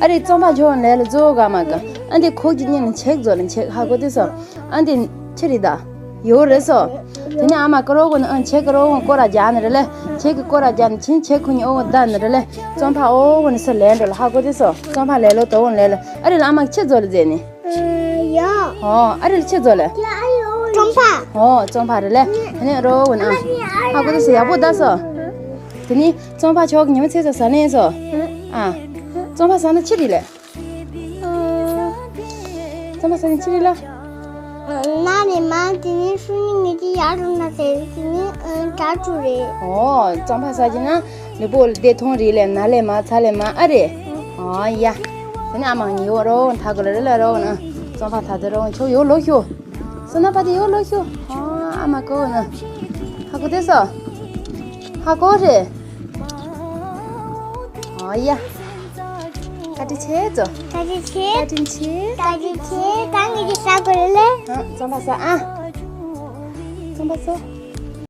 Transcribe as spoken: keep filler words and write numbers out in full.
ཨ་རེ་བཙོང་པ་ཆོག་ནས་ལ་བཙོ་ག་མ་ག་ཨ་འདི་ཁོག་གི་གཉེན་ནི་ཆེག་བཙོ་ལ་ཆེག་ཧ་གོ་དེ་སོ། ཨ་འདི་ཆི་རི་ད། ཡོ་རེ་སོ། དེ་ནས་ཨ་མ་ཀ་རོ་གོ་ནི་ཨ་ཆེག་ཀ་རོ་གོ་ཀོ་ར་རྒྱ་ནི་རེ་ལེ། ཆེག་གི་ཀོ་ར་རྒྱ་ནི་ཆིན་ཆེག་ཁུ་ཉི་ཨོ་གོ་ད་ནི་རེ་ལེ། བཙོང་པ་ཨོ་གོ་ནི་སོ་ལེན་འགྲོ་ལ་ཧ་གོ་དེ་སོ། བཙོང་པ་ལེ་ལོ་དོ་གོ་ནི་ལེ་ལེ། ཨ་རེ་ལ་ཨ་མ་ཆི་བཙོ་ལ་མཛད་ནི། ཡ། ཨོ་ཨ་རེ་ལ་ཆི་བཙོ་ལེ། བཙོང་པ། ཨོ་བཙོང་པ་རེ་ལེ། དེ་ནས་རོ་གོ་ནི་ཨ། ཧ་གོ་དེ་སོ་ཡག་པོ་ད་སོ། དེ་ནི་བཙོང་པ་ཆོག་ཉི་མ་ཚེ་སོ་ཟ་ལེན་སོ། ཨ། བཙོང་པ་ཟ་ན་ཆི་རི་ལེ། ཨ། བཙོང་པ་ཟ་ནི་ཆི་རི་ལ། ན་ནི་མ་དེ་ནི་སུ་ནི་ངེད་ཀྱི་ཡར་རུ་ན་དེ་དེ་ནི་ཨ་དྲ་ཅུ་རེད། ཨོ་བཙོང་པ་ཟ་གྱི་ན་ལི་པོ་ལི་དེ་ཐོང་རི་ལེ་ན་ལེ་མ་ཚ་ལེ་མ་ཨ་རེ། ཨོ་ཡ། དེ་ནི་ཨ་མ་ངི་ཡོ་རོ་ཐ་གོ་ལ་རི་ལ་རོ་ན་བཙོང་པ་ཐ་དེ་རོ་ཆོ་ཡོ་ལོ་ཤོ། སོ་ན་པ་དེ་ཡོ་ལོ་ཤོ། ཨོ་ཨ་མ་ཀོ་ན། ཧ་གོ་དེ་སོ། ཧ་གོ་རེ། ཨོ་ཡ། བཀའ་དྲིན་ཆེ་ཙོ། བཀའ་དྲིན་ཆེ། བཀའ་དྲིན་ཆེ། བཀའ་དྲིན་ཆེ། ད་ངེད་ཀྱི་ས་གོ་ལེ་ལེ། ཨ་བཙོང་པ་ཟ་ཨ། བཙོང་པ་ཟ།